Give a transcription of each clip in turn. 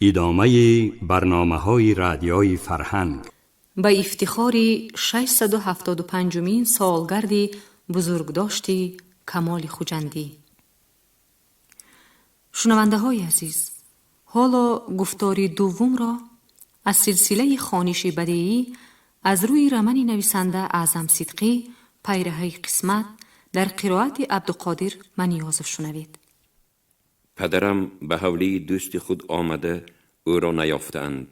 Идомаи барномаҳои Радиои Фарҳанг. Ба ифтихори 675-умин солгарди бузургдошти Камоли Хуҷандӣ. Шунавандаҳои азиз, ҳоло гуфтори дуввумро аз силсилаи хониши бадеӣ аз рӯи романи нависанда Аъзам Сидқӣ «Пайраҳаи қисмат» дар қироати Абдуқодир Маниёзов шунавед. Падарам ба ҳавлии дӯсти худ омада, ӯро наёфтаанд.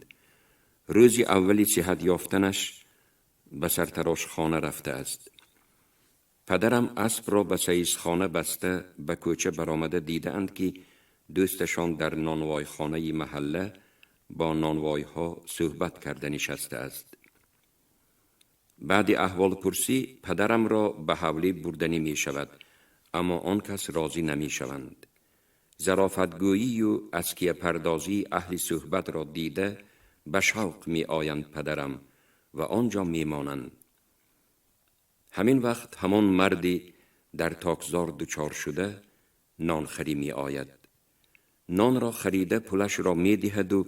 Рӯзи аввали сиҳат ёфтанаш ба сартарошхона рафтааст. Падарам аспро ба саисхона баста, ба кӯча баромада дидаанд, ки дӯсташон дар нонвойхонаи маҳалла бо нонвойҳо суҳбат карда нишастааст. Баъди аҳволпурсӣ падарамро ба ҳавлӣ бурданӣ мешавад, аммо он кас розӣ намешаванд. Зарофатгӯию аскияпардозии аҳли суҳбатро дида, ба шавқ меоянд падарам ва он ҷо мемонанд. Ҳамин вақт ҳамон марди дар токзор дучор шуда нонхарӣ меояд. Нонро харида, пулашро медиҳаду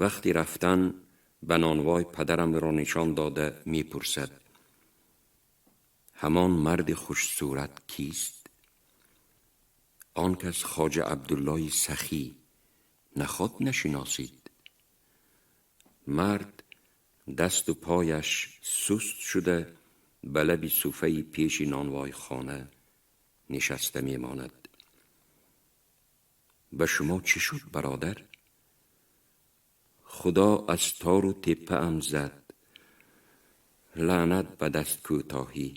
вақти рафтан ба нонвой падарамро нишон дода мепурсад: «Ҳамон марди хушсурат кист?» Он кас Хоҷа Абдуллои Сахӣ, наход нашиносид? Мард дасту пояш суст шуда, ба лаби суфаи пеши нонвойхона нишаста мемонад. «Ба шумо чӣ шуд, бародар?» «Худо аз тору теппаам зад, лаънат ба даст кӯтоҳӣ.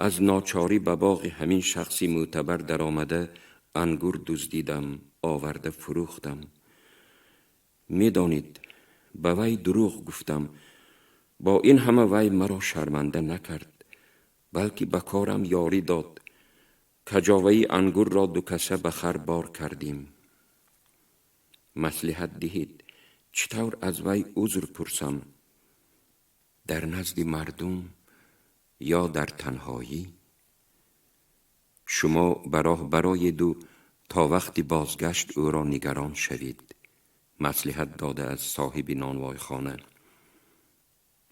Аз ночорӣ ба боғи ҳамин шахси мӯътабар даромада, ангур дуздидам, оварда фурӯхтам. Медонид, ба вай дурӯғ гуфтам. Бо ин ҳама вай маро шарманда накард, балки ба корам ёрӣ дод. Каҷоваи ангурро дукаса ба хар бор кардем. Маслиҳат диҳед, чӣ тавр аз вай узр пурсам? Дар назди мардум ё дар танҳоӣ?» «Шумо ба роҳ бароеду то вақти бозгашт ӯро нигарон шавед», маслиҳат додааст соҳиби нонвойхона.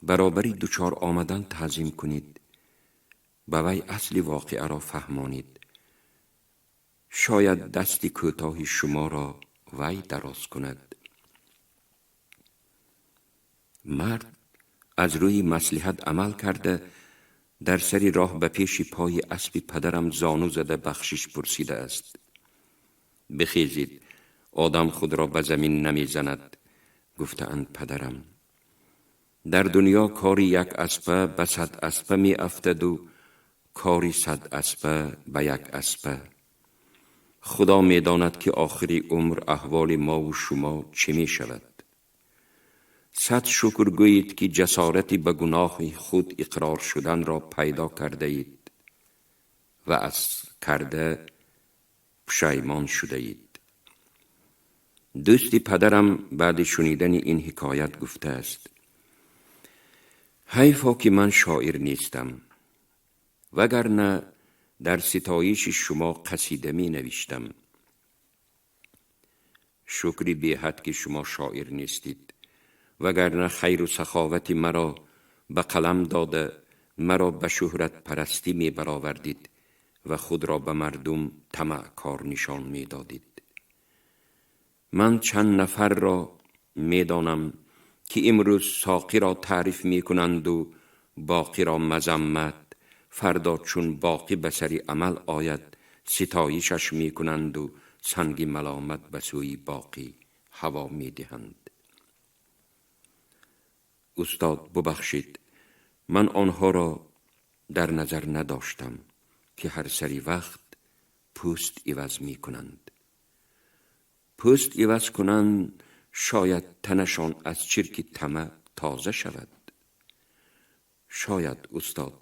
«Баробари дучор омадан таъзим кунед, ба вай асли воқеаро фаҳмонед. Шояд дасти кӯтоҳи шуморо вай дароз кунад». Мард аз рӯи маслиҳат амал карда, дар сари роҳ ба пеши пои аспи падарам зону зада, бахшиш пурсидааст. «Бихезед, одам худро ба замин намезанад», гуфтаанд падарам. «Дар дунё кори як аспа ба 100 аспа меафтаду кори 100 аспа ба як аспа. Худо медонад, ки охири умр аҳволи мову шумо чӣ мешавад. Сад шукр гӯед, ки ҷасорати ба гуноҳи худ иқрор шуданро пайдо кардаед ва аз карда пушаймон шудаед». Дӯсти падарам баъди шунидани ин ҳикоят гуфтааст: «Ҳайфо, ки ман шоир нестам, вагарна дар ситоиши шумо қасида менавиштам». «Шукри беҳад, ки шумо шоир нестед, вагарна хайру саховати маро ба қалам дода, маро ба шӯҳратпарастӣ мебаровардид ва худро ба мардум тамаъкор нишон медодид. Ман чанд нафарро медонам, ки имрӯз Соқиро таъриф мекунанду Боқиро мазаммат, фардо чун Боқӣ ба сари амал ояд, ситоишаш мекунанду санги маломат ба сӯи Боқӣ ҳаво медиҳанд». «Устод, бубахшед, ман онҳоро дар назар надоштам, ки ҳар сари вақт пӯст иваз мекунанд. Пӯст иваз кунанд, шояд танашон аз чирки тама тоза шавад». «Шояд, устод.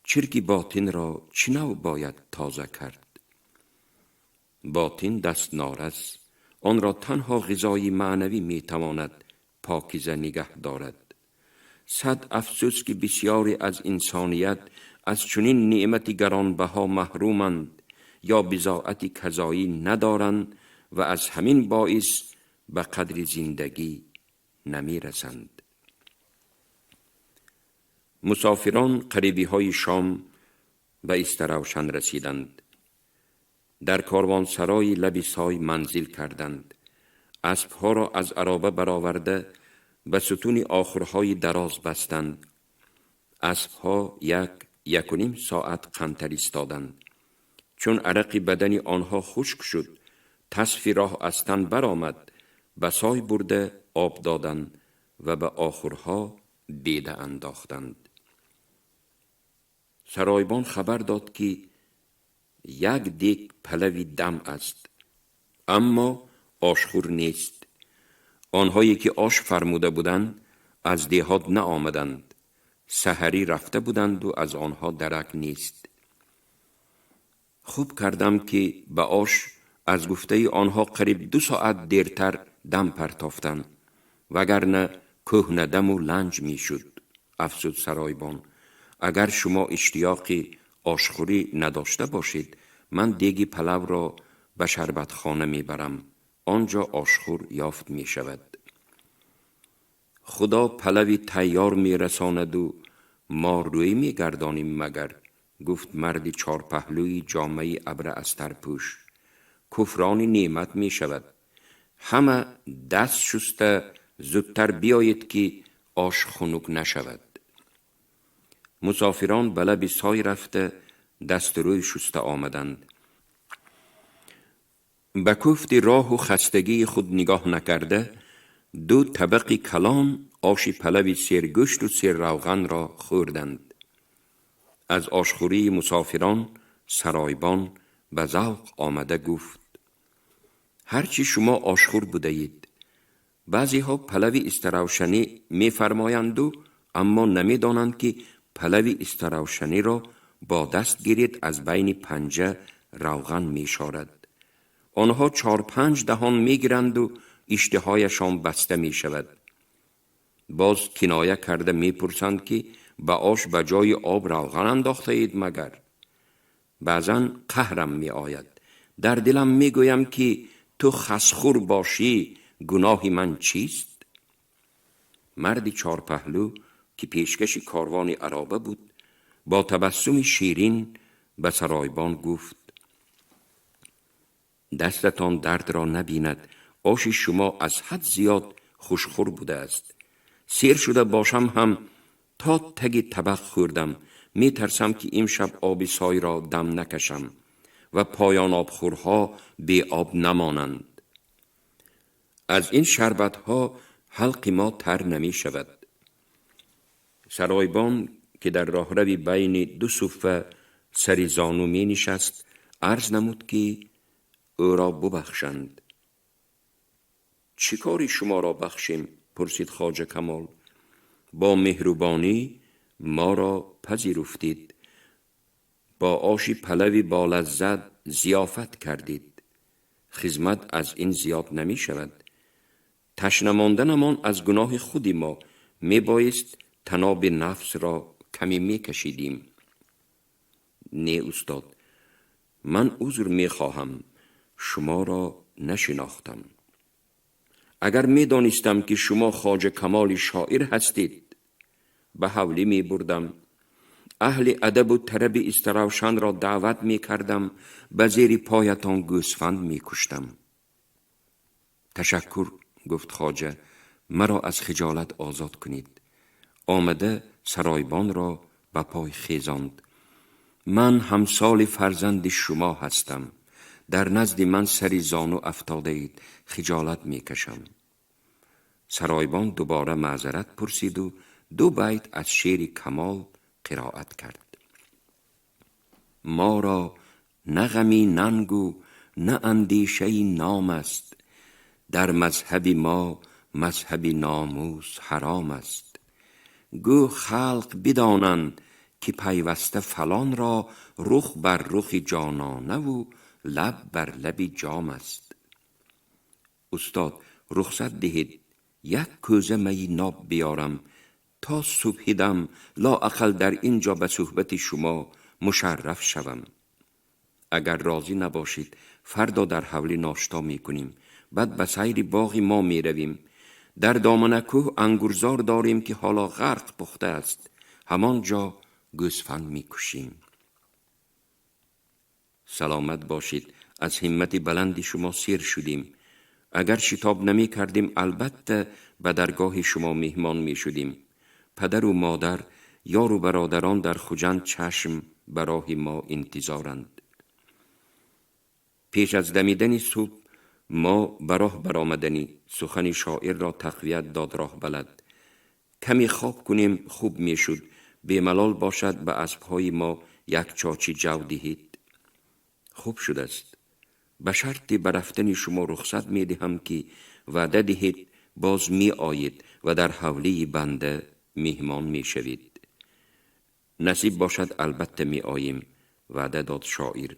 Чирки ботинро чӣ нав бояд тоза кард?» «Ботин дастнорас, онро танҳо ғизои маънавӣ метавонад покиза нигаҳ дорад. Сад афсӯс, ки бисьёре аз инсоният аз чунин неъмати гаронбаҳо маҳруманд ё бизоати казоӣ надоранд ва аз ҳамин боис به قدر زندگی نمی رسند. مسافران قریبی های شام به استراوشن رسیدند. در کاروانسرای لب سای منزل کردند. اسبها را از عرابه برآورده به ستون آخرهای دراز بستند. اسبها 1-1.5 ساعت قنطر ایستادند. چون عرق بدن آنها خشک شد، تصفی راه از تن برآمد، به سای برده آب دادند و به آخرها بیده انداختند. سرایبان خبر داد که یک دیگ پلوی دم است، اما آشخور نیست. آنهایی که آش فرموده بودند از دیهات نآمدند، سحری رفته بودند و از آنها درک نیست. خوب کردم که به آش از گفته آنها قریب 2 ساعت دیرتر دم پرتافتم، وگرنه کهنه دم و لنج می شد. افزود سرایبان: اگر شما اشتیاق آشخوری نداشته باشید، من دیگ پلو را به شربتخانه می برم، آنجا آشخور یافت می شود. خدا پلوی تیار می رساند و ما روی می گردانیم مگر؟ گفت مرد 4 پهلوی جامعه ابر استر پوش. کفران نعمت می شود. همه دست شسته زودتر بیایید که آش خنک نشود. مسافران به لب سای رفته دست روی شسته آمدند. به کوفت راه و خستگی خود نگاه نکرده 2 طبق کلان آش پلوی سیرگوشت و سیر روغن را خوردند. از آشخوری مسافران سرایبان به ذوق آمده گفت: هرچی شما آشخور بوده اید. بعضی ها پلوی استراوشنی می فرمایند و اما نمی دانند که پلوی استراوشنی را با دست گیرید از بین پنجه روغن می شارد. آنها 4-5 دهان می گیرند و اشتهایشان بسته می شود. باز کنایه کرده می پرسند که به آش به جای آب روغن انداخته اید مگر؟ بعضا قهرم می آید. در دلم می گویم که تو خسخور باشی، گناه من چیست؟ مرد 4 پهلو که پیشکش کاروان عرابه بود با تبسم شیرین به سرایبان گفت: دستتان درد را نبیند، آش شما از حد زیاد خوشخور بوده است. سیر شده باشم هم تا تگ طبق خوردم. می ترسم که امشب آب سای را دم نکشم و پایان آبخورها بی آب نمانند. از این شربتها حلق ما تر نمی شود. سرایبان که در راهروی بین 2 صفه سر زانو می نشست عرض نمود که او را ببخشند. چی کاری شما را بخشیم؟ پرسید خواجه کمال. با مهربانی ما را پذیرفتید، با آش پلوی با لذت ضیافت کردید. خدمت از این زیاد نمی شود. تشنه ماندنمان از گناه خودی ما، می بایست تناب نفس را کمی می کشیدیم. نه استاد، من عذر می خواهم، شما را نشناختم. اگر می دانستم که شما خواجه کمال شاعر هستید، به حولی می بردم. اهل ادب و طرب استراوشان را دعوت می کردم، به زیر پایتان گوسفند می کشتم. تشکر، گفت خواجه، مرا از خجالت آزاد کنید. آمده سرایبان را به پای خیزاند. من همسال فرزند شما هستم، در نزد من سری زانو افتاده اید، خجالت می کشم. سرایبان دوباره معذرت پرسید و 2 بیت از شعر کمال قرائت کرد. ما را نه غمی ننگ و نه اندیشه نام است، در مذهب ما مذهب ناموس حرام است. گو خلق بدانند که پیوسته فلان را رخ بر رخ جانانه و لب بر لب جام است. استاد رخصت دهید یک کوزه می ناب بیارم تا صبح دم لااقل در اینجا به صحبت شما مشرف شوم. اگر راضی نباشید فردا در حولی ناشتا می کنیم. بعد به سیر باغ ما می رویم. در دامن کوه انگورزار داریم که حالا غرق پخته است. همانجا گوسفند می کشیم. سلامت باشید. از همت بلند شما سیر شدیم. اگر شتاب نمی کردیم البته به درگاه شما مهمان می شدیم. پدر و مادر، یار و برادران در خجند چشم به راه ما انتظارند. پیش از دمیدن صبح ما به راه برآمدنی سخن شاعر را تقویت داد راه بلد. کمی خواب کنیم خوب می شد. بیملال باشد به اسبهای ما یک چاچی جو دهید. خوب شده است. به شرط به رفتن شما رخصت می دهم که وعده دهید باز می آیید و در حولی بنده مهمان می شوید. نصیب باشد البته می آییم، وعده داد شاعر.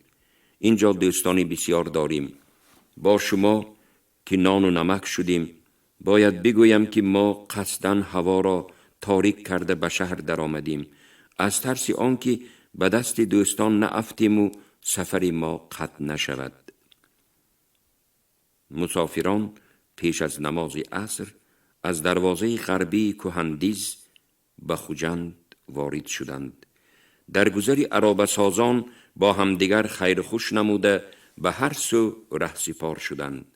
اینجا دوستانی بسیار داریم. با شما که نان و نمک شدیم باید بگویم که ما قصداً هوا را تاریک کرده به شهر در آمدیم، از ترس آنکه به دست دوستان نافتیم و سفر ما قطع نشود. مسافران پیش از نماز عصر از دروازه غربی کهندیز به خجند وارد شدند. در گذر عرابه سازان با همدیگر خیر خوش نموده به هر سو رهسپار شدند.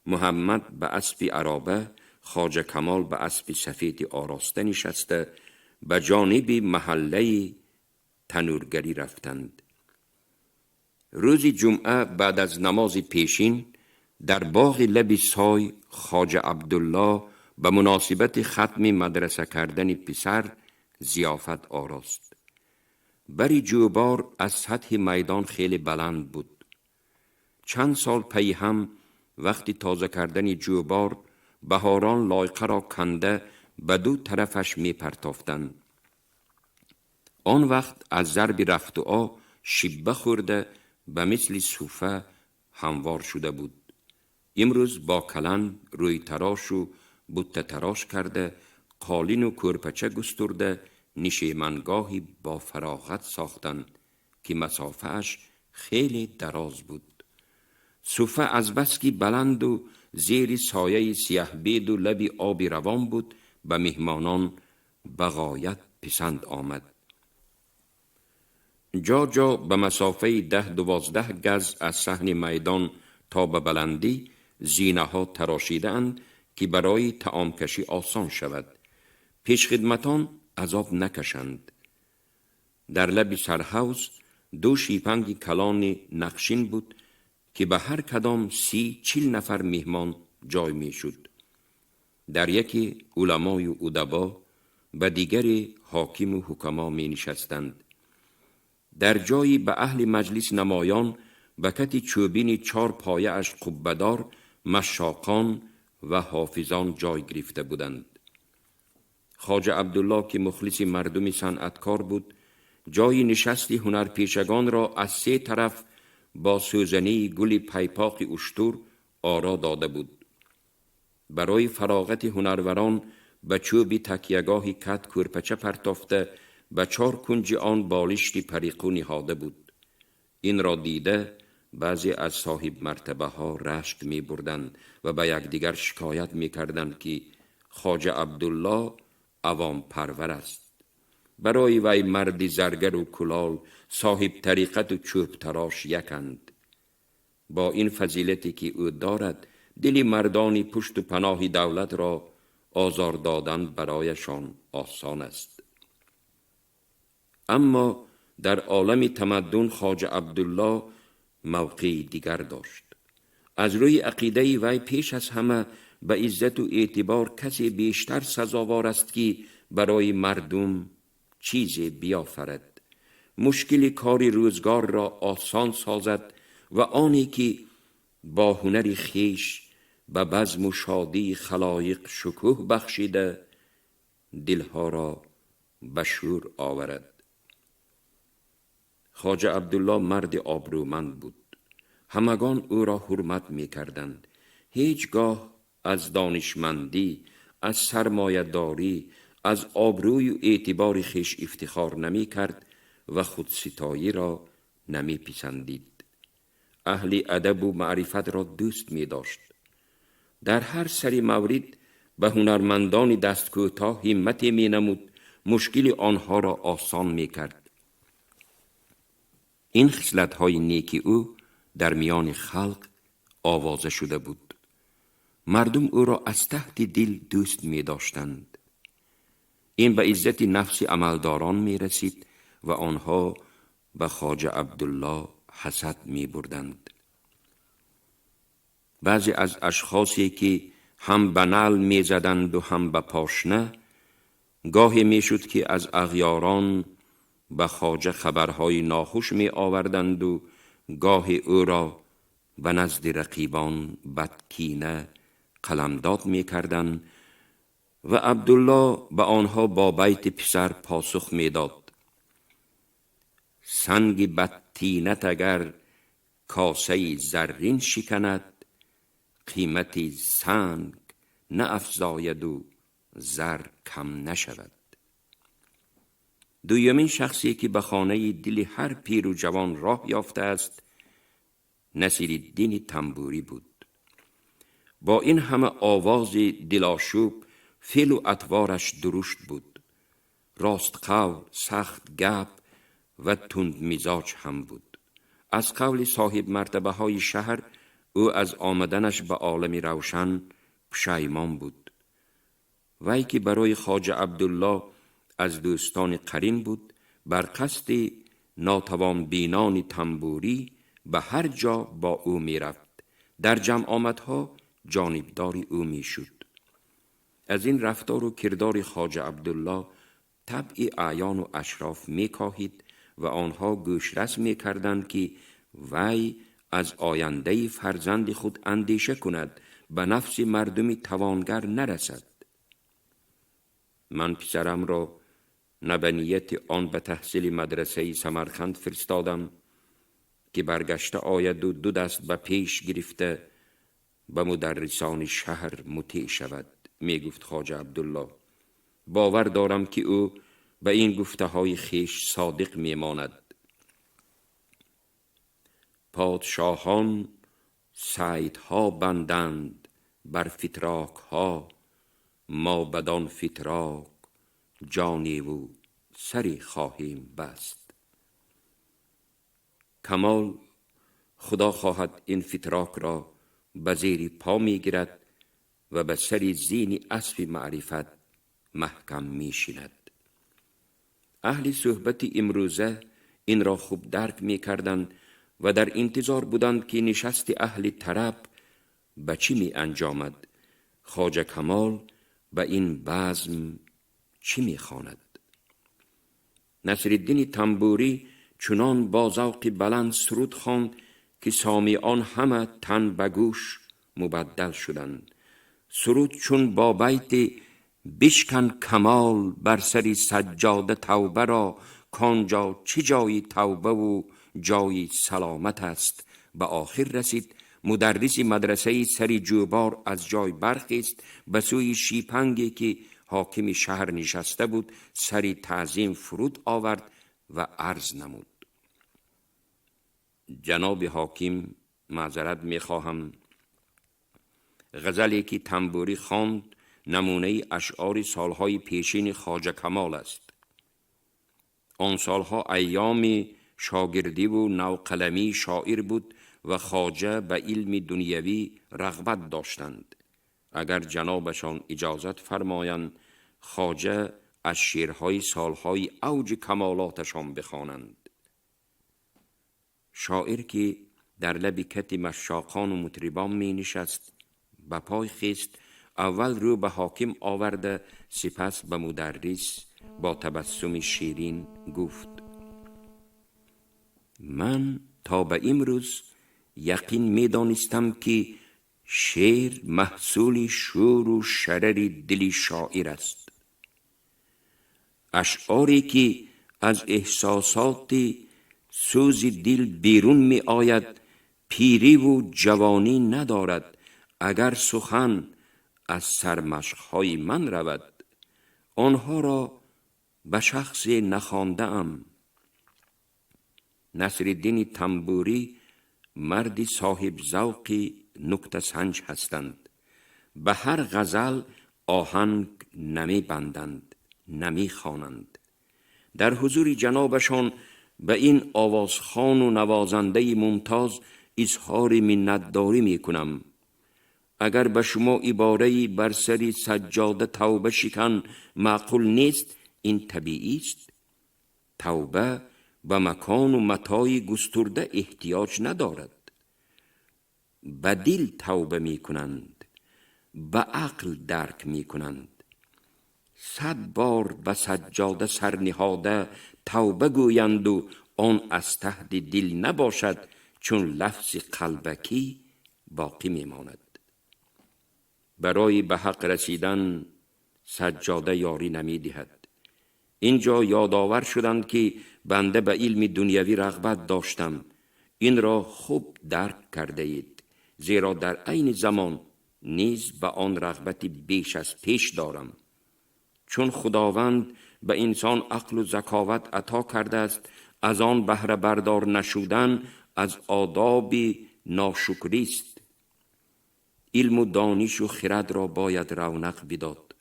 محمد به اسب عرابه، خواجه کمال به اسب سفید آراسته نشسته به جانب محله تنورگری رفتند. روز جمعه بعد از نماز پیشین در باغ لب سای خواجه عبدالله به مناسبت ختم مدرسه کردن پسر ضیافت آراست. بری جوبار از سطح میدان خیلی بلند بود. چند سال پی هم وقتی تازه کردن جوبار بهاران لایقه را کنده به دو طرفش می پرتافتند. آن وقت از ضرب رفت و آ شیبه خورده به مثل صوفه هموار شده بود. امروز با کلن روی تراش و بوته تراش کرده، قالین و کرپچه گسترده نشیمنگاهی با فراغت ساختند که مسافه‌اش خیلی دراز بود. صوفه از بس که بلند و زیر سایه سیه بید و لب آب روان بود، به مهمانان بغایت پسند آمد. جا جا به مسافه 10-12 گز از صحن میدان تا به بلندی زینه ها تراشیده اند که برای طعام کشی آسان شود. پیش خدمتان عذاب نکشند. در لب سرحوض دو شیپنگ کلان نقشین بود که به هر کدام 30-40 نفر مهمان جای می شد. در یکی علمای و ادبا، به دیگری حاکم و حکما می نشستند. در جایی به اهل مجلس نمایان به کت چوبین 4 پایه اش قبه‌دار مشاقان و حافظان جای گرفته بودند. خواجه عبدالله که مخلص مردم صنعتکار بود، جای نشست هنرپیشگان را از 3 طرف با سوزنی گل پیپاق اشتر آرا داده بود. برای فراغت هنروران به چوب تکیهگاه کت کورپچه پرتافته به 4 کنج آن بالشت پریقو نهاده بود. این را دیده بعضی از صاحب مرتبه ها رشک می بردند و به یکدیگر شکایت می کردند که خواجه عبدالله عوام پرور است. برای وی مرد زرگر و کلال، صاحب طریقت و چوب تراش یکند. با این فضیلتی که او دارد، دل مردانی پشت و پناه دولت را آزار دادن برایشان آسان است. اما در عالم تمدن خواجه عبدالله موقع دیگر داشت. از روی عقیده وی پیش از همه به عزت و اعتبار کسی بیشتر سزاوار است که برای مردم چیزی بیافرد، مشکل کار روزگار را آسان سازد و آنی که با هنر خویش به بزم و شادی خلایق شکوه بخشیده دلها را به شور آورد. خواجه عبدالله مرد آبرومند بود. همگان او را حرمت می کردند. هیچگاه از دانشمندی، از سرمایه‌داری، از آبروی و اعتبار خویش افتخار نمی کرد و خودستایی را نمی پسندید. اهل ادب و معرفت را دوست می داشت. Дар ҳар сари маврид ба ҳунармандони дасткӯтоҳ ҳиммате менамуд, мушкили онҳоро осон мекард. Ин хислатҳои неки ӯ дар миёни халқ овоза шуда буд. Мардум ӯро аз таҳти дил дӯст медоштанд. Ин ба иззати нафси амалдорон мерасид ва онҳо ба Хоҷа Абдулло ҳасад мебурданд. Баъзе аз ашхосе ки ҳам ба наъл мезаданду ҳам ба пошна, гоҳе мешуд ки аз ағёрон ба хоҷа хабарҳои нохуш меоварданду гоҳе ӯро ба назди рақибон бадкина қаламдод мекарданд ва Абдулло ба онҳо бо байти писар посух медод: санги бадтинат агар косаи заррин шиканад, қимати санг наафзояду зар кам нашавад. Дуюмин шахсе ки ба хонаи дили ҳар пиру ҷавон роҳ ёфтааст, Насириддини Тамбурӣ буд. Бо ин ҳама овози дилошӯб, феълу атвораш дурушт буд. Ростқавл, сахт гап ва тундмизоҷ ҳам буд. Аз қавли соҳибмартабаҳои шаҳр, ӯ аз омаданаш ба олами равшан пушаймон буд. Вай ки барои Хоҷа Абдулло аз дӯстони қарин буд, бар қасди нотавонбинони Тамбурӣ ба ҳар ҷо бо ӯ мерафт, дар ҷамъомадҳо ҷонибдори ӯ мешуд. Аз ин рафтору кирдори Хоҷа Абдулло табъи аъёну ашроф мекоҳид ва онҳо гӯшрас мекарданд, ки вай аз ояндаи фарзанди худ андеша кунад, ба нафси мардуми тавонгар нарасад. Ман писарамро на ба нияти он ба таҳсили мадрасаи Самарқанд фиристодам, ки баргашта ояду ду даст ба пеш гирифта ба мударрисони шаҳр мутеъ шавад, мегуфт Хоҷа Абдулло. Бовар дорам, ки ӯ ба ин гуфтаҳои хеш содиқ мемонад. Подшоҳон сайдҳо банданд бар фитрокҳо, мо бадон фитрок ҷоневу саре хоҳем баст. Камол худо хоҳад ин фитрокро ба зери по мегирад ва ба сари зини аспи маърифат маҳкам мешинад. Аҳли суҳбати имрӯза инро хуб дарк мекарданд ва дар интизор буданд, ки нишасти аҳли тараб ба чӣ меанҷомад, Хоҷа Камол ба ин базм чӣ мехонад. Насриддини Тамбурӣ чунон бо завқи баланд суруд хонд, ки сомиъон ҳама тан ба гӯш мубаддал шуданд. Суруд чун бо байти бишкан камол бар сари саҷҷода тавбаро, конҷо чӣ ҷои тавбаву ҷои саломат аст, ба охир расид, мударриси мадрасаи сари ҷӯбор аз ҷой бархест, ба сӯи шипанге ки ҳокими шаҳр нишаста буд сари таъзим фуруд овард ва арз намуд: ҷаноби ҳоким, маъзарат мехоҳам, ғазале ки Тамбурӣ хонд намунаи ашъори солҳои пешини Хоҷа Камол аст. Он солҳо айёми шогирдиву навқаламии шоир буд ва хоҷа ба илми дунявӣ рағбат доштанд. Агар ҷанобашон иҷозат фармоянд, хоҷа аз шеърҳои солҳои авҷи камолоташон бихонанд. Шоир ки дар лаби кати машшоқону мутрибон менишаст, ба пой хест, аввал рӯ ба ҳоким оварда, сипас ба мударрис бо табассуми ширин гуфт: ман то ба имрӯз яқин медонистам, ки шеър маҳсули шӯру шарари дили шоир аст. Ашъоре ки аз эҳсосоти сӯзи дил берун меояд, пириву ҷавонӣ надорад. Агар сухан аз сармашқҳои ман равад, онҳоро ба шахсе нахондаам. Насриддини Тамбурӣ марди соҳибзавқи нуктасанҷ ҳастанд. به هر غزل آهنگ نمی بندند، نمی خوانند. در حضور جنابشان به این آوازخوان و نوازنده ممتاز اظهار منتداری می کنم. اگر به شما عباره بر سر سجاده توبه شکن معقول نیست، این طبیعی است. توبه به مکان و متاع گسترده احتیاج ندارد. به دل توبه می کنند، به عقل درک می کنند. 100 بار به سجاده سر نهاده توبه گویند و آن از تحت دل نباشد، چون لفظ قلبکی باقی می ماند. برای به حق رسیدن سجاده یاری نمی دهد. اینجا یادآور شدند که بنده به علم دنیوی رغبت داشتم. این را خوب درک کرده اید، زیرا در عین زمان نیز به آن رغبت بیش از پیش دارم. چون خداوند به انسان عقل و ذکاوت عطا کرده است، از آن بهره بردار نشودن از آداب ناشکری است. علم و دانش و خرد را باید رونق بداد.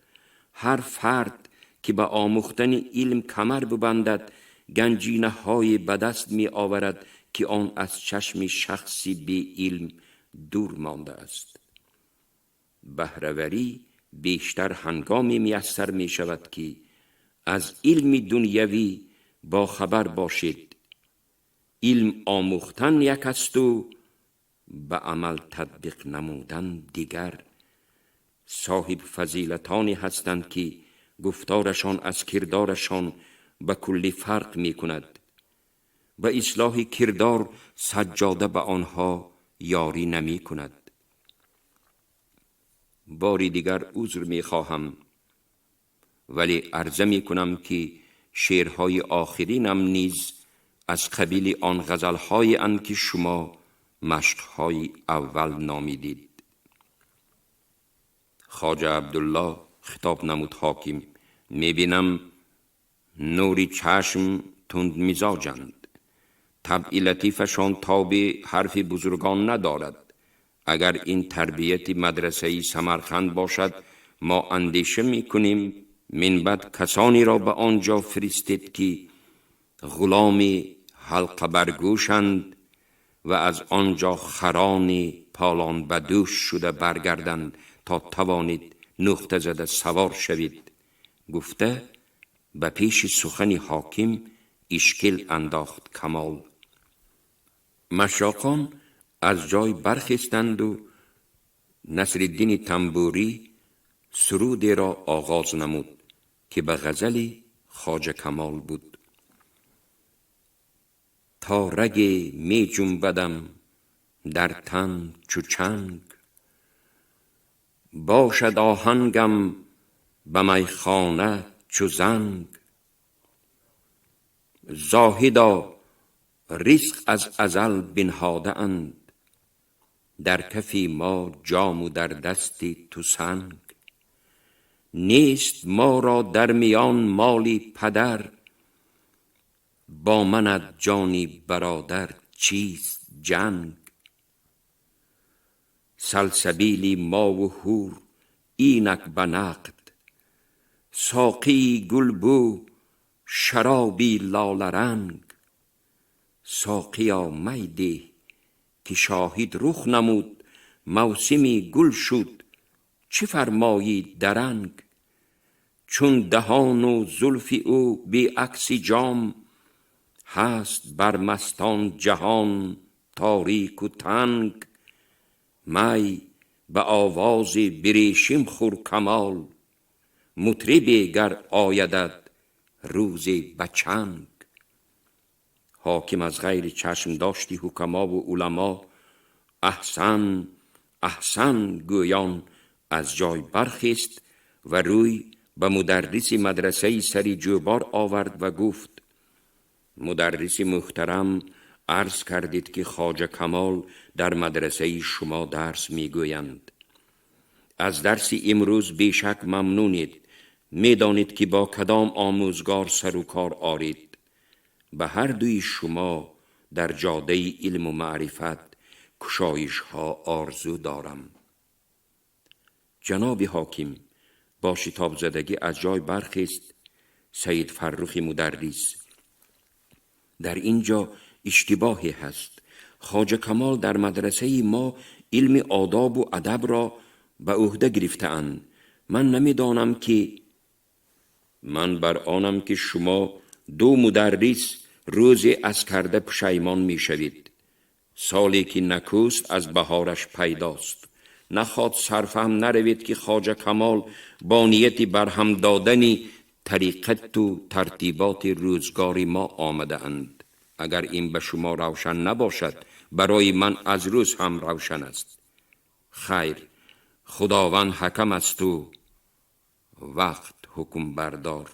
هر فرد که به آموختن علم کمر ببندد، گنجینه های به دست می آورد که آن از چشم شخصی بی علم دور مانده است. بهره‌وری بیشتر هنگامی میسر می شود که از علم دنیوی با خبر باشید. علم آموختن یک است و به عمل تطبیق نمودن دیگر. صاحب فضیلتانی هستند که گفتارشان از کردارشان به کلی فرق می کند. به اصلاح کردار سجاده به آنها یاری نمی کند. باری دیگر عذر می خواهم، ولی عرضه می کنم که شعرهای آخرینم نیز از قبیل آن غزلهای اند که شما مشقهای اول نامیدید. خواجه عبدالله خطاب نمود حاکم: میبینم نوری چشم تند مزاجند، طبع لطیفشان تاب حرف بزرگان ندارد. اگر این تربیت مدرسه سمرقند باشد، ما اندیشه میکنیم من بعد کسانی را به آنجا فرستید که غلام حلقه برگوشند و از آنجا خران پالان بدوش شده برگردند تا توانید نقطه زده سوار شوید. گفته به پیش سخن حاکم اشکل انداخت کمال. مشاقان از جای برخیستند و نصرالدین تنبوری سرودی را آغاز نمود که به غزل خواجه کمال بود. تا رگ می جنبدم در تن چو چنگ، باشد آهنگم به میخانه چو زنگ. زاهدا رزق از ازل بنهاده اند، در کف ما جام و در دست تو سنگ. نیست ما را در میان مال پدر، با منت جانی برادر چیست جنگ. سلسبیل ما و حور اینک به نقد، ساقی گل بو شرابی لاله رنگ. ساقیا می ده که شاهد رخ نمود، موسمی گل شد چه فرمایی درنگ. چون دهان و زلف او بی عکس جام، هست بر مستان جهان تاریک و تنگ. می به آواز بریشیم خور کمال، مطربی گر آیدت روز به چنگ. حاکم از غیر چشم داشتی حکما و علما، احسن احسن گویان از جای برخیست و روی به مدرس مدرسه سری جوبار آورد و گفت: مدرس محترم، عرض کردید که خواجه کمال در مدرسه شما درس میگویند. از درس امروز بیشک ممنونید. میدانید که با کدام آموزگار سر و کار آرید. به هر دوی شما در جاده علم و معرفت کشایش ها آرزو دارم. Ҷаноби ҳоким, бо шитобзадагӣ аз ҷой бархест Саид Фаррухи мударрис. Дар ин ҷо иштибоҳе ҳаст. Хоҷа Камол дар мадрасаи мо илми одобу адабро ба ӯҳда гирифтаанд. Ман намедонам ки ман бар онам ки шумо ду мударрис рӯзе аз карда пушаймон мешавед. Соле ки накӯст, аз баҳораш пайдост. Наход сарфаҳм наравед, ки Хоҷа Камол бо нияти барҳам додани тариқату тартиботи рӯзгори мо омадаанд. Агар ин ба шумо равшан набошад, барои ман аз рӯз ҳам равшан аст. Хайр, Худованд ҳакам асту вақт ҳукмбардор.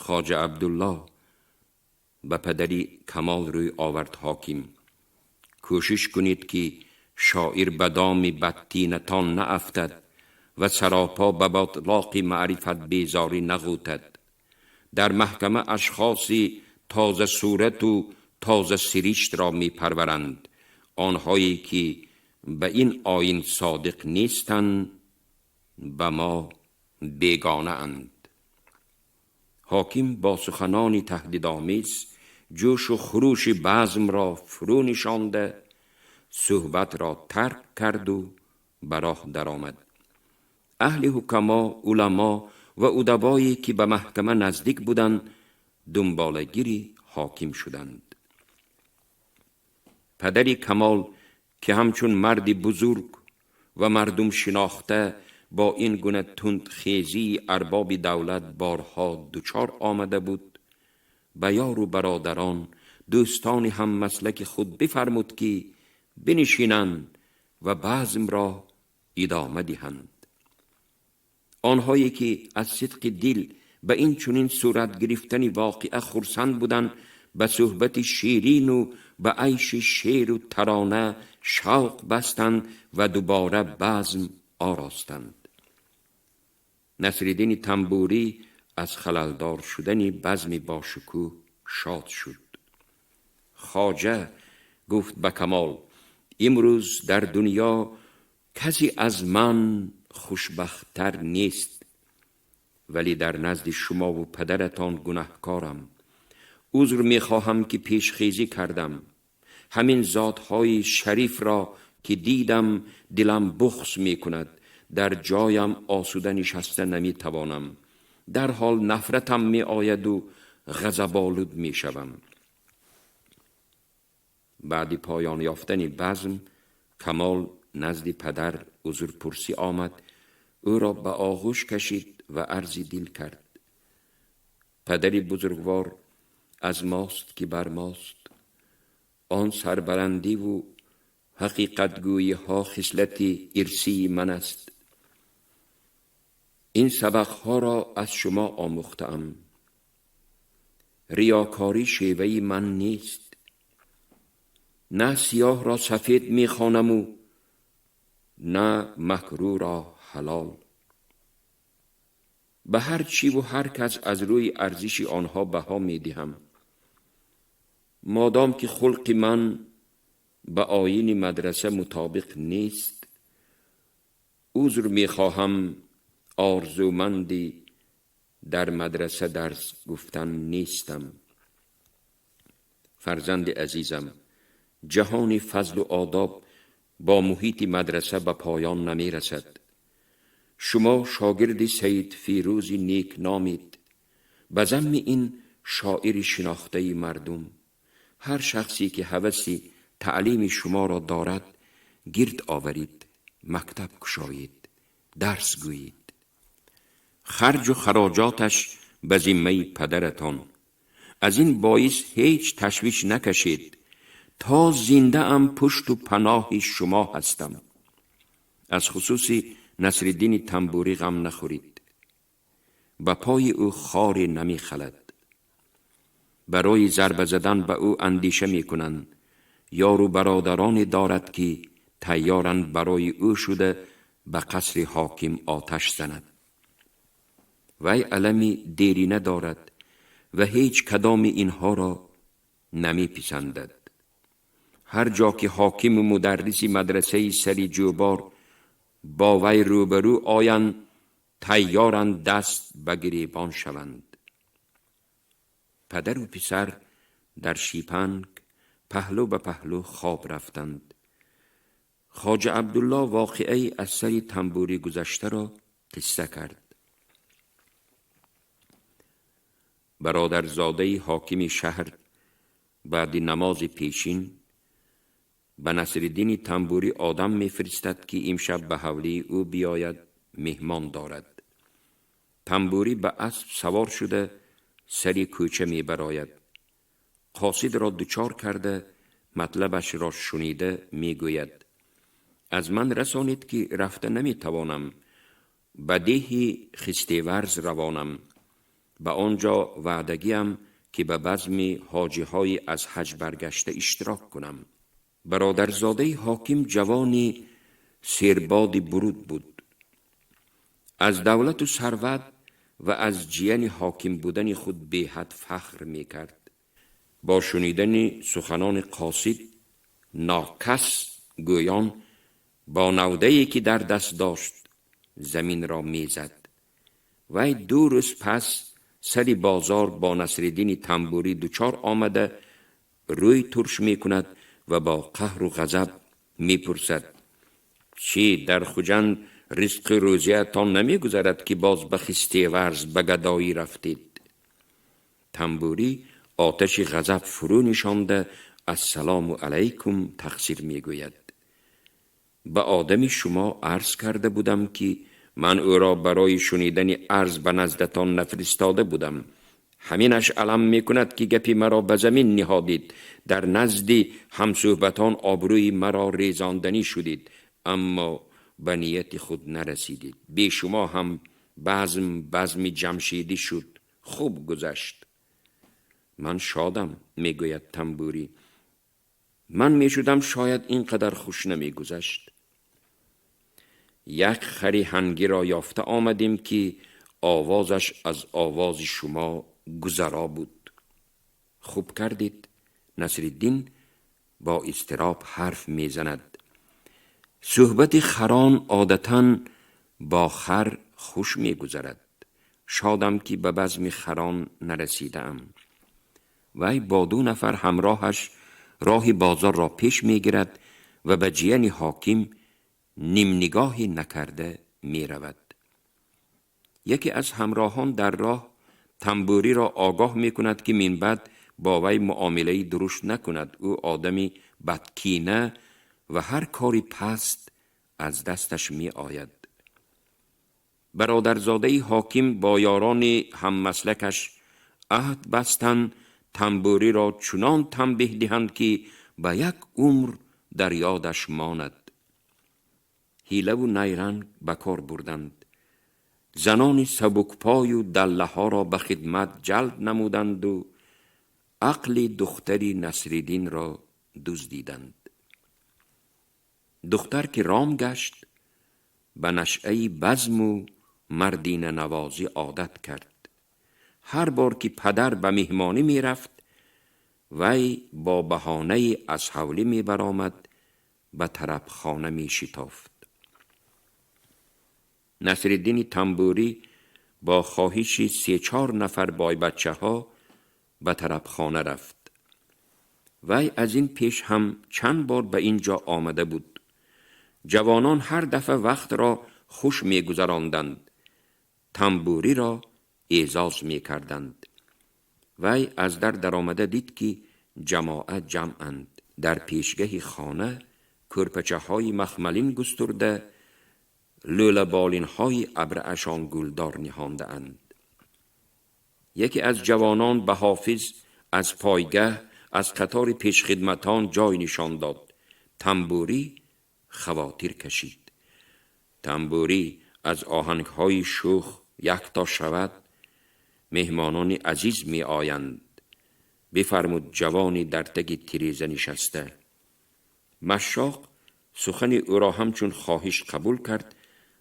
Хоҷа Абдуллоҳ, ба падари Камол рӯй овард ҳоким, кӯшиш кунед, ки шоир ба доми бадтинатон наафтад ва саропо ба ботлоқи маърифат безорӣ нағӯтад. Дар маҳкама ашхоси тоза сурату тоза сириштро мепарваранд. Онҳое ки ба ин оин содиқ нестанд, ба мо бегонаанд. Ҳоким бо суханони таҳдидомез ҷӯшу хурӯши базмро фурӯ нишонда, суҳбатро тарк карду ба роҳ даромад. Аҳли ҳукамо, уламо ва удабое ки ба маҳкама наздик буданд, дунболагири ҳоким шуданд. Падари Камол, ки ҳамчун марди бузург ва мардум шинохта бо ин гуна тундхезии арбоби давлат борҳо дучор омада буд, ба ёру бародарон, дӯстони ҳаммаслаки худ бифармуд, ки бинишинанд ва базмро идома диҳанд. Онҳое ки аз сидқи дил ба ин чунин сурат гирифтани воқеа хурсанд буданд, ба суҳбати ширину ба айши шеъру тарона шавқ бастанд ва дубора базм оростанд. Насриддини Тамбурӣ аз халалдор шудани базми бошукӯҳ шод шуд. Хоҷа, гуфт ба Камол, имрӯз дар дунё касе аз ман хушбахттар нест, вале дар назди шумову падаратон гунаҳкорам. Узр мехоҳам, ки пешхезӣ кардам. Ҳамин зотҳои шарифро ки дидам, дилам бухз мекунад. Дар ҷоям осуда нишаста наметавонам. Дарҳол нафратам меояду ғазаболуд мешавам. Баъди поён ёфтани базм Камол назди падар узрпурсӣ омад. Ӯро ба оғӯш кашид ва арзи дил кард. Падари бузургвор, аз мост ки бар мост. Он сарбаландиву ҳақиқатгӯиҳо хислати ирсии ман аст. Ин сабақҳоро аз шумо омӯхтаам. Риёкорӣ шеваи ман нест. На сиёҳро сафед мехонаму на макрӯҳро ҳалол. Ба ҳар чиву ҳар кас аз рӯи арзиши онҳо баҳо медиҳам. Модом ки хулқи ман ба оини мадраса мутобиқ нест, узр мехоҳам, орзуманди дар мадраса дарс гуфтан нестам. Фарзанди азизам, ҷаҳони фазлу одоб бо муҳити мадраса ба поён намерасад. Шумо шогирди Саид Фирӯзи некномед. Ба замми ин шоири шинохтаи мардум, ҳар шахсе ки ҳаваси таълими шуморо дорад, гирд оварид, мактаб кушоед, дарс гӯед. Харҷу хароҷоташ ба зиммаи падаратон. Аз ин боис ҳеҷ ташвиш накашед. То зиндаам, пушту паноҳи шумо ҳастам. Аз хусуси Насриддини Тамбурӣ ғам нахӯред. Ба пои ӯ хоре намехалад. Барои зарба задан ба ӯ андеша мекунанд. Ёру бародароне дорад, ки тайёранд барои ӯ шуда ба қасри ҳоким оташ занад. Вай алами дерина дорад ва ҳеҷ кадоми инҳоро намеписандад. Ҳар ҷо ки ҳокиму мударриси мадрасаи сари ҷӯбор با وی روبرو آیند تیارند دست به گریبان شوند. پدر و پسر در شیپنگ پهلو به پهلو خواب رفتند. خواجه عبدالله واقعه از سر تنبوری گذشته را قصه کرد. برادرزاده حاکم شهر بعد نماز پیشین به نصرالدین تنبوری آدم میفرستد که امشب به حولی او بیاید، مهمان دارد. تنبوری به اسب سوار شده سری کوچه میبراید. قاصد را دچار کرده مطلبش را شنیده میگوید از من رسانید که رفته نمیتوانم، به دیهی خستیورز روانم، به آنجا وعدگیم که به بزم حاجی های از حج برگشته اشتراک کنم. برادرزاده حاکم جوانی سیرباد برود بود. از دولت و ثروت و از جیان حاکم بودن خود بیحد فخر میکرد. با شنیدن سخنان قاصد ناکس گویان با نوده‌ای که در دست داشت زمین را میزد. وی 2 روز پس سر بازار با نصرالدین تنبوری دچار آمده روی ترش میکند و با قهر و غضب میپرسد چی در خجند رزق روزیتان نمیگذرد که باز به خستیورز به گدایی رفتید؟ تنبوری آتش غضب فرو نشانده السلام علیکم تقصیر میگوید. به آدم شما عرض کرده بودم که من او را برای شنیدن عرض به نزدتان نفرستاده بودم. همینش علم می کند که گپی مرا به زمین نهادید، در نزد همصحبتان آبروی مرا ریزاندنی شدید، اما به نیت خود نرسیدید. بی شما هم بزم بزم جمشیدی شد، خوب گذشت. من شادم، می گوید تنبوری. من می شدم شاید اینقدر خوش نمی گذشت. یک خری هنگی را یافته آمدیم که آوازش از آواز شما گذرا بود. خوب کردید. نصرالدین با اضطراب حرف میزند. صحبت خران عادتاً با خر خوش میگذرد. شادم که به بزم خران نرسیدم. وی با 2 نفر همراهش راه بازار را پیش میگیرد و به جیان حاکم نیم نگاهی نکرده می رود. یکی از همراهان در راه تنبوری را آگاه می کند که من بعد با وی معامله درشت نکند. او آدمی بدکینه و هر کاری پست از دستش می آید. برادرزاده حاکم با یاران هممسلکش عهد بستند تنبوری را چنان تنبیه دهند که به یک عمر در یادش ماند. حیله و نیرنگ به کار بردند. زنان سبکپای و دله ها را به خدمت جلب نمودند و عقل دختری نصرالدین را دزدیدند. دختر که رام گشت به نشأه بزم و مردین نوازی عادت کرد. هر بار که پدر به مهمانی می رفت وی با بهانه از حولی می برآمد، به طرف خانه می شتافت. نصرالدین تنبوری با خواهش 3-4 نفر بای بچه ها به طرف خانه رفت. وی از این پیش هم چند بار به اینجا آمده بود. جوانان هر دفعه وقت را خوش می گذراندند. تنبوری را اعزاز می کردند. وی از در درآمده دید که جماعت جمعند. در پیشگه خانه کرپچه های مخملین گسترده، لوله بالین های ابره‌شان گلدار نهانده اند. یکی از جوانان به حافظ از پایگه از قطار پیشخدمتان جای نشان داد. تنبوری خواطر کشید. تنبوری از آهنگ های شوخ یک تا شود. مهمانان عزیز می آیند. بفرمود جوانی در تگ تریزه نشسته. مشاق سخن او را همچون خواهش قبول کرد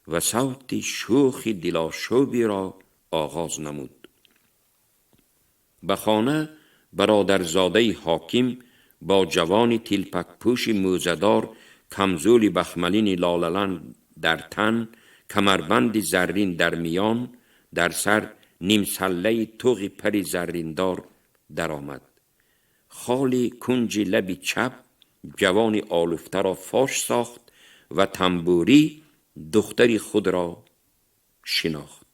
و صوت شوخ دلاشوبی را آغاز نمود. به خانه برادرزاده حاکم با جوان تلپک پوش موزدار کمزول بخملین لاللن дар тан, камарбанди заррин дар миён, дар сар нимсаллаи туғи пари зарриндор даромад. Холи кунҷи лаби чап ҷавони олуфтаро фош сохт ва Тамбурӣ духтари худро шинохт.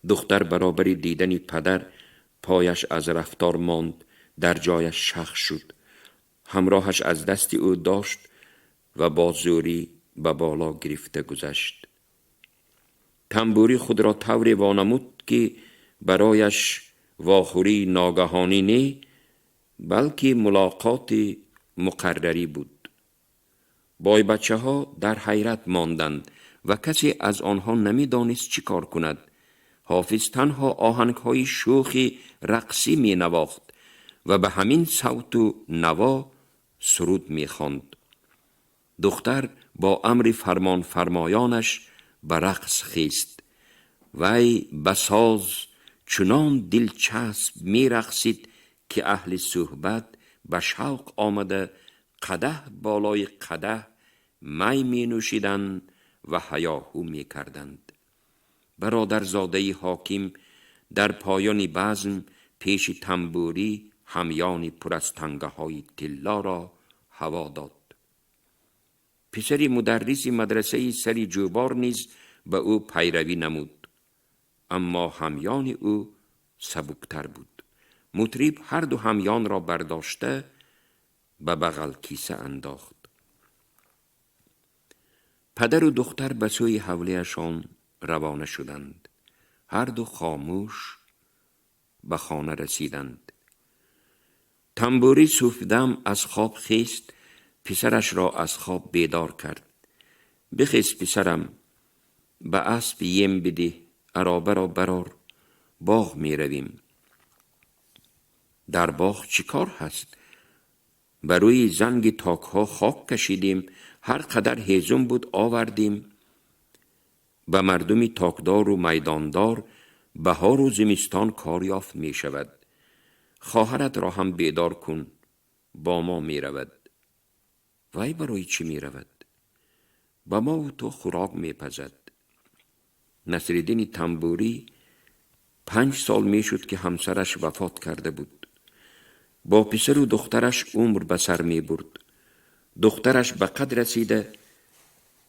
Духтар баробари дидани падар пояш аз рафтор монд, дар ҷояш шах шуд. Ҳамроҳаш аз дасти ӯ дошт ва бо зӯрӣ ба боло гирифта гузашт. Тамбурӣ худро тавре вонамуд, ки барояш вохӯрии ногаҳонӣ не, балки мулоқоти муқаррарӣ буд. Бойбачаҳо дар ҳайрат монданд ва касе аз онҳо намедонист чӣ кор кунад. Ҳофиз танҳо оҳангҳои шӯхи рақсӣ менавохт ва ба ҳамин савту наво суруд мехонд. Духтар бо амри фармонфармоёнаш ба рақс хест. Вай ба соз чунон дилчасб мерақсид, ки аҳли суҳбат ба шавқ омада қадаҳ болои қадаҳ май менӯшиданд ва ҳаёҳу мекарданд. Бародарзодаи ҳоким дар поёни базм пеши Тамбурӣ ҳамёни пур аз тангаҳои тиллоро ҳаво дод. Писари мударриси мадрасаи сари ҷӯбор низ ба ӯ пайравӣ намуд, аммо ҳамёни ӯ сабуктар буд. Мутриб ҳарду ҳамёнро бардошта ба бағалкиса андохт. Падару духтар ба сӯи ҳавлиашон равона шуданд. Ҳарду хомӯш ба хона расиданд. Тамбурӣ субҳдам аз хоб хест, писарашро аз хоб бедор кард. Бихез, писарам, ба асп ем бидиҳ, аробаро барор, боғ меравим. Дар боғ чӣ кор ҳаст? Ба рӯи занги токҳо хок кашидем, ҳар қадар ҳезум буд овардем. Ба мардуми токдору майдондор баҳору зимистон кор ёфт мешавад. Хоҳаратро ҳам бедор кун, бо мо меравад. Вай барои чӣ меравад? Ба мову ту хӯрок мепазад. Насриддини Тамбурӣ 5 сол мешуд, ки ҳамсараш вафот карда буд. Бо писару духтараш умр ба сар мебурд. Духтараш ба қад расида,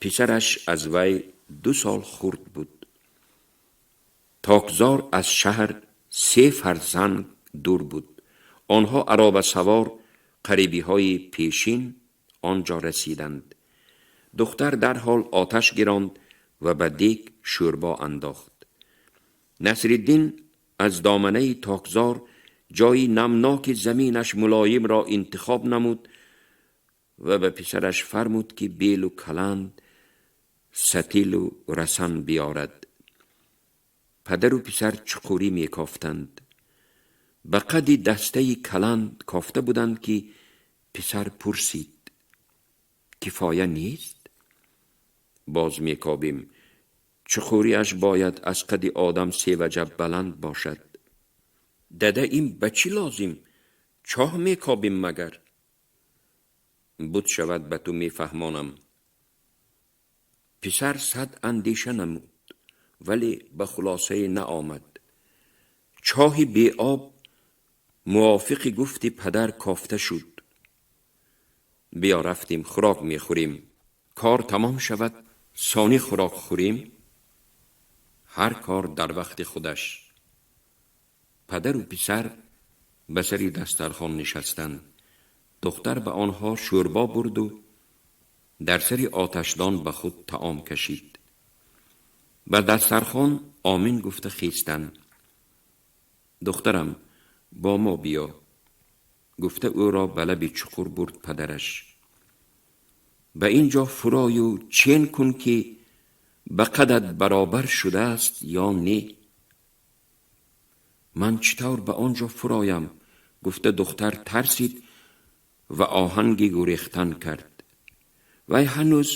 писараш аз вай 2 сол хурд буд. Токзор аз шаҳр 3 фарсанг дур буд. Онҳо аробасавор қарибиҳои пешин он ҷо расиданд. Духтар дарҳол оташ гиронд ва ба дег шӯрбо андохт. Насриддин аз доманаи токзор ҷои намноки заминаш мулоимро интихоб намуд ва ба писараш фармуд, ки белу каланд, сатилу расан биёрад. Падару писар чуқурӣ мекофтанд. Ба қади дастаи каланд кофта буданд, ки писар пурсид: «Кифоя нест? Боз мекобем. Чуқуриаш бояд аз қади одам 3 ваҷаб баланд бошад». «Дада, ин ба чӣ лозим? Чоҳ мекобем магар?» «Буд шавад, ба ту мефаҳмонам». Писар сад андеша намуд, вале ба хулосае наомад. Чоҳи беоб мувофиқи гуфти падар кофта шуд. «Биё, рафтем, хӯрок мехӯрем. Кор тамом шавад, сонӣ хӯрок хӯрем. Ҳар кор дар вақти худаш». Падару писар ба сари дастархон нишастанд. Духтар ба онҳо шӯрбо бурду дар сари оташдон ба худ таом кашид. Ба дастархон омин гуфта хестанд. «Духтарам, бо мо биё», гуфта ӯро ба лаби чуқур бурд падараш. «Ба ин ҷо фурою чен кун, ки ба қадат баробар шудааст ё не». «Ман чӣ тавр ба он ҷо фуроям?» гуфта духтар тарсид ва оҳанги гурехтан кард. Вай ҳанӯз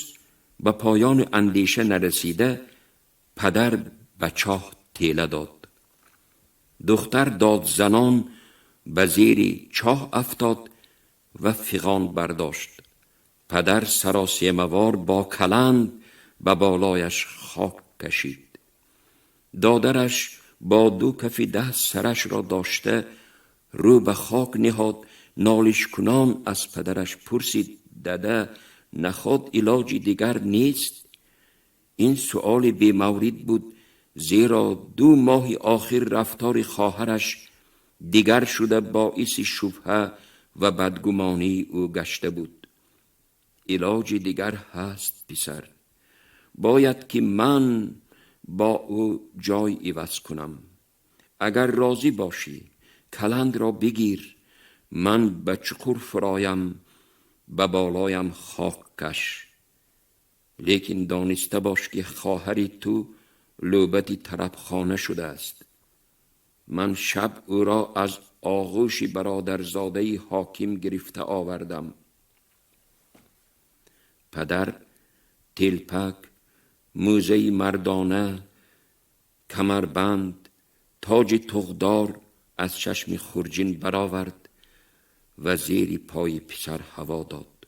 ба поёни андеша нарасида, падар ба чоҳ тела дод. Духтар додзанон ба зери чоҳ афтод ва фиғон бардошт. Падар саросемавор бо каланд به بالایش خاک کشید. دادرش با دو کف دست سرش را داشته رو به خاک نهاد، نالش کنان از پدرش پرسید: دده، نخود علاج دیگر نیست؟ این سؤال بی‌مورد بود، زیرا 2 ماه آخر رفتار خواهرش دیگر شده باعث شبهه و بدگمانی او گشته بود. علاج دیگر هست پسر، باید که من با او جای عوض کنم. اگر راضی باشی کلند را بگیر، من به چقور فرایم، به بالایم خاک کش. لیکن دانسته باش که خواهر تو لوبت طربخانه شده است. من شب او را از آغوش برادرزاده حاکم گرفته آوردم. پدر تلپک، موزه مردانه، کمربند، تاج تغدار از چشم خورجین برآورد و زیر پای پسر هوا داد.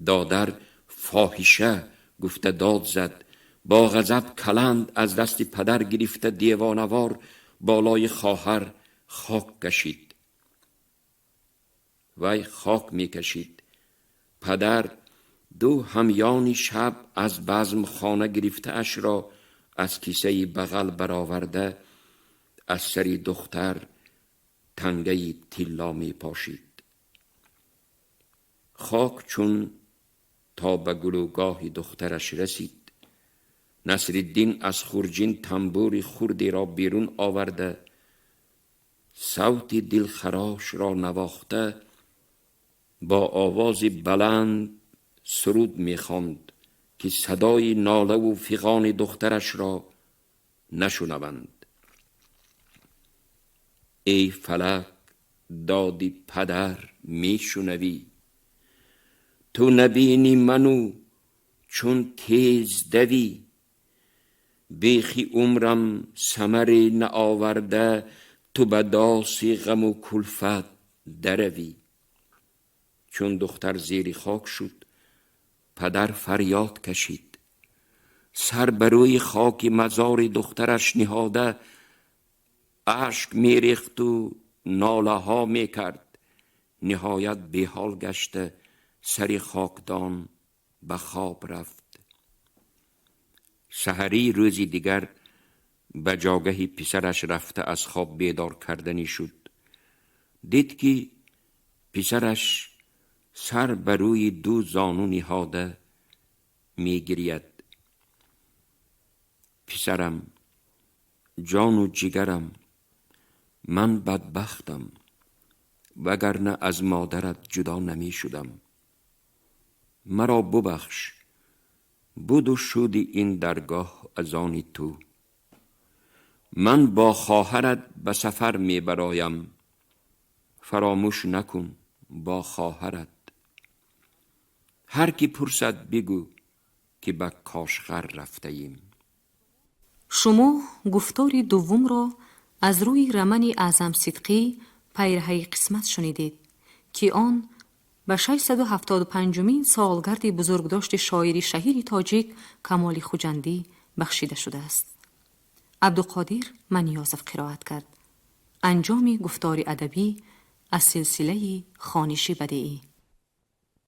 دادر فاحشه گفته داد زد، با غضب کلند از دست پدر گرفته دیوانوار بالای خواهر خاک کشید. وی خاک می کشید. پدر 2 همیان شب از بزم خانه گرفته اش را از کیسه بغل برآورده از سر دختر تنگه طلا می پاشید. خاک چون تا به گلوگاه دخترش رسید، نصرالدین از خورجین تنبور خردی را بیرون آورده صوت دلخراش را نواخته با آواز بلند سرود می‌خواند که صدای ناله و فغان دخترش را نشنوند. ای فلک دادی پدر میشنوی، تو نبینی منو چون تیز دوی. بیخی عمرم ثمر نآورده، تو به داس غم و کلفت دروی. چون دختر زیر خاک شد، پدر فریاد کشید. سر بر روی خاک مزار دخترش نهاده اشک میریخت و ناله ها میکرد. نهایت بیحال گشته سر خاکدان به خواب رفت. سحری روزی دیگر به جاگه پسرش رفته از خواب بیدار کردنی شد. دید که پسرش سر بر روی 2 زانو نهاده میگرید. پسرم، جان و جگرم، من بدبختم، وگرنه از مادرت جدا نمی شدم. مرا ببخش، بود و شودی این درگاه از آن تو. من با خواهرت به سفر می برایم، فراموش نکن با خواهرت. هر کی پرسد بگو که به کاشغر رفته ایم. شما گفتار دوم را از روی رمانی اعظم صدقی پیره‌ی قسمت شنیدید که آن به 675مین سالگرد بزرگداشت شاعر شهیر تاجیک کمال خجندی بخشیده شده است. عبدالقادر منیازف قرائت کرد. انجام گفتار ادبی از سلسله خوانش بدیعی.